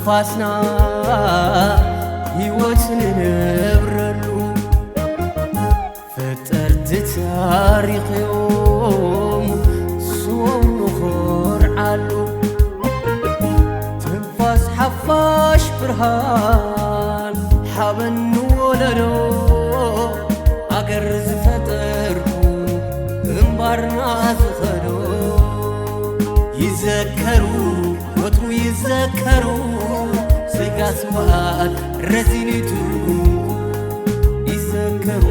ፋስና ህይወት ንነብረሉ ፈጠርቲ ታሪኽ እዮም ስዎም ንኾርዓሉ። ትንፋስ ሓፋሽ ብርሃን ሓበን ንወለዶ ኣገር ዝፈጠርኩ ግንባርና ዝኸዶ ይዘከሩ ወትሩ ይዘከሩ ስጋ ስዋኣት ረዚን ትርጉሙ ይዘከሩ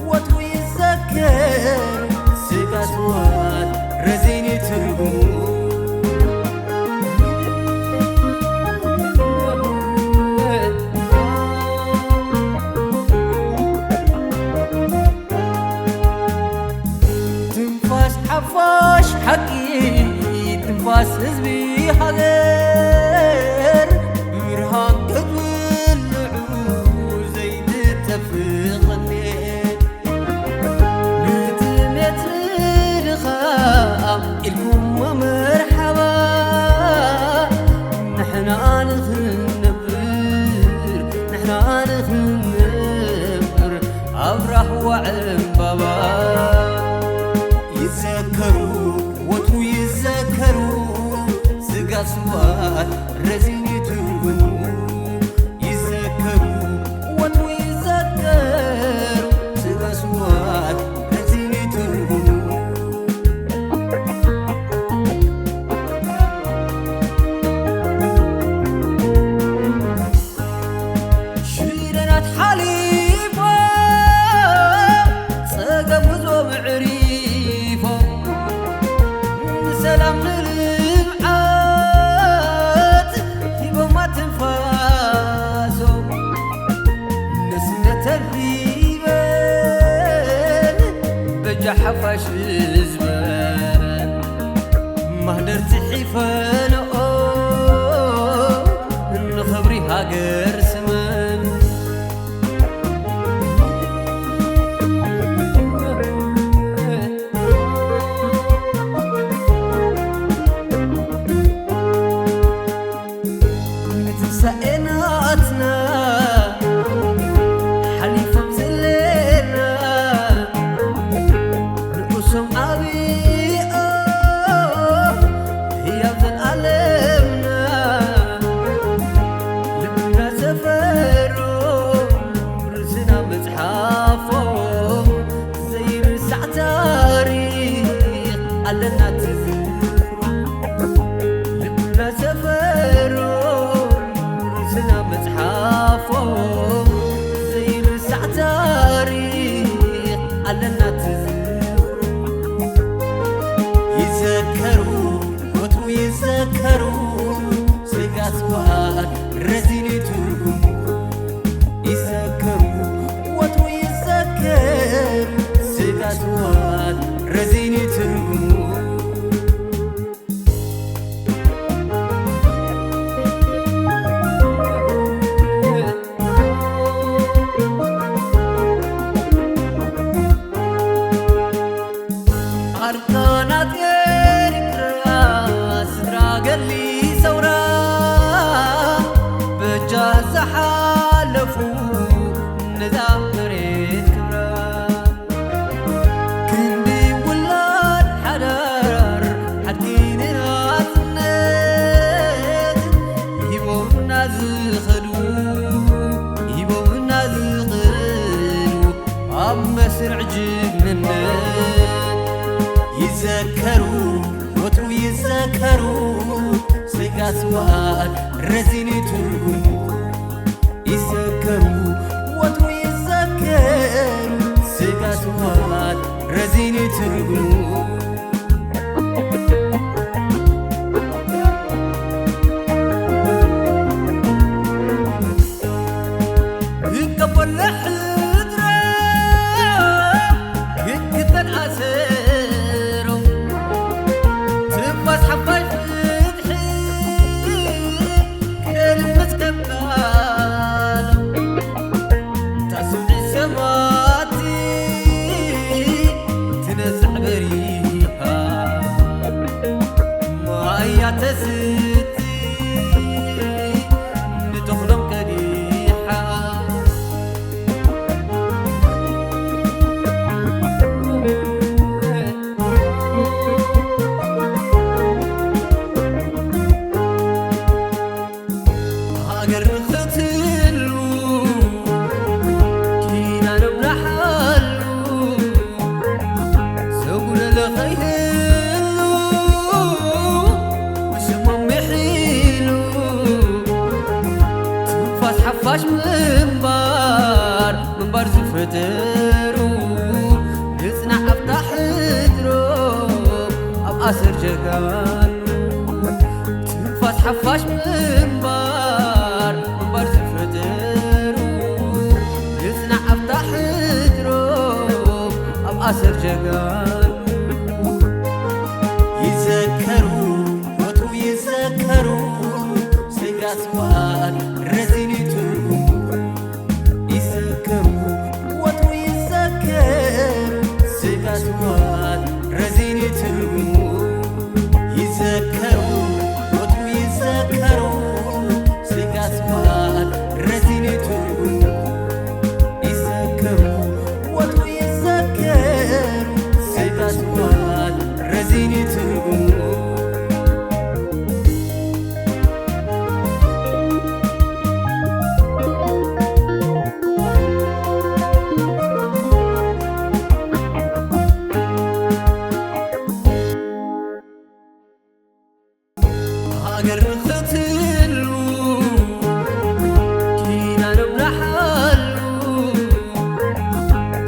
ወትሩ ይዘከሩ ስጋ ስዋኣት ረዚን ትርጉሙ ትንፋስ ሓፋሽ ሓቂ ትንፋስ ህዝቢ ሃገር ብብርሃን ክትውልዑ ዘይትጠፍእ ቐንዴል ንጥሜት ንድኻም ኢልኩም መርሓባ ንሕና ንኽንነብር ንሕና ንኽንነብር ኣብ ራህዋ ዕምባባ ይዘከሩ ወትሩ ይዘከሩ ስጋ ስዋት ረዚን ትርጉሙ ይዘከሩ ወትሩ ይዘከሩ ስጋ ስዋት ረዚን ትርጉሙ ሽደናት ሓሊፎም ጸገም ህዝቦም ኣዕሪፎም ንሰላም ንልምዓት ሂቦማ ትንፋሶም ንስነት ተሪበን በጃ ሓፋሽ ህዝበን ማህደር ጽሒፈንኦ ንኽብሪ ሃገር ስመን ንትንሳኤ ናትና ሓሊፎም ዘለና ንኡሶም ዓብኦም ህያብ ዘልኣለምና ልብና ሰፈሮም ርእስና መጽሓፎም ዘይርሳዕ ታሪኽ ኣለና ትዝክሩ ልብና ሰፈሮም ርእስና መጽሓፎም ዘይርሳዕ ታሪኽ ኣለና ትዝክሩ ይዘከሩ ወትሩ ይዘከሩ ስጋ ስዋኣት ረዚን ትርጉሙ ይዘከሩ ወትሩ ይዘከሩ ስጋ ስዋኣት ረዚን ትርጉሙ ኣርካናት ኤርትራ ስድራ ገድሊ ሰውራ በጃ ዝሓለፉ ነዛ መሬት ክብራ ክንዲ ውላድ ሓዳር ሓድጊ ንናጽነት ሂቦምና ዝኸዱ ሂቦምና ዝኸዱ ኣብ መስርዕ ጅግንነት ይዘከሩ ወትሩ ይዘከሩ ስጋ ስዋኣት ረዚን ትርጉሙ ይዘከሩ ወትሩ ይዘከሩ ስጋ ስዋኣት ረዚን ትርጉሙ ይቀበል ሕድራ ክክተን ኣሰሮም ትንፋስ ሓፋሽ ፍትሒ ክእልምት ከቃሎም ታስምዒ ሰማቲ ትነዝዕ በሪኻ ማያ ተስቲ እምበር ዝፈጠሩ፣ ይጽናዕ ኣብታ ሕድሮ፣ ኣብ ኣሰር ጀጋኑ። ትንፋስ ሓፋሽ ምንባር፣ እምበር ዝፈጠሩ፣ ይጽናዕ ኣብታ ሕድሮ፣ ኣብ ኣሰር ጀጋኑ። ይዘከሩ፣ ወትሩ ይዘከሩ፣ ስጋ ስውኣት ረዚን እዩ ትርጉሙ። ይዘከሩ፣ ወትሩ ይዘከሩ፣ ስጋ ስውኣት ረዚን እዩ ትርጉሙ። ይዘከሩ፣ ወትሩ ይዘከሩ፣ ስጋ ስውኣት ረዚን እዩ ትርጉሙ። ይዘከሩ፣ ወትሩ ይዘከሩ፣ ስጋ ስውኣት ረዚን እዩ ትርጉሙ። ሃገር ንኽትህሉ ኪዳን እምናሓሉ፣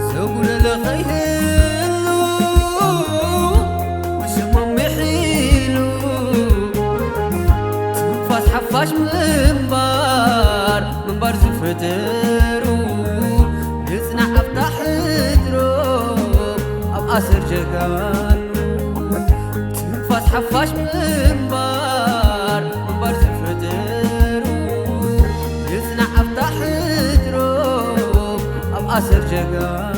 ዘጉደለ ከይህሉ ብስሞም ምሒሉ፣ ትንፋስ ሓፋሽ ምንባር፣ ምንባር ዝፈጠሩ፣ ይጽናዕ ኣብታ ሕድሮ፣ ኣብ ኣሰር ጀጋኑ። ትንፋስ ሓፋሽ ምንባር፣ ምንባር ዝፈጠሩ፣ ይጽናዕ ኣብታ ሕድሮ፣ ኣብ ኣሰር ጀጋኑ።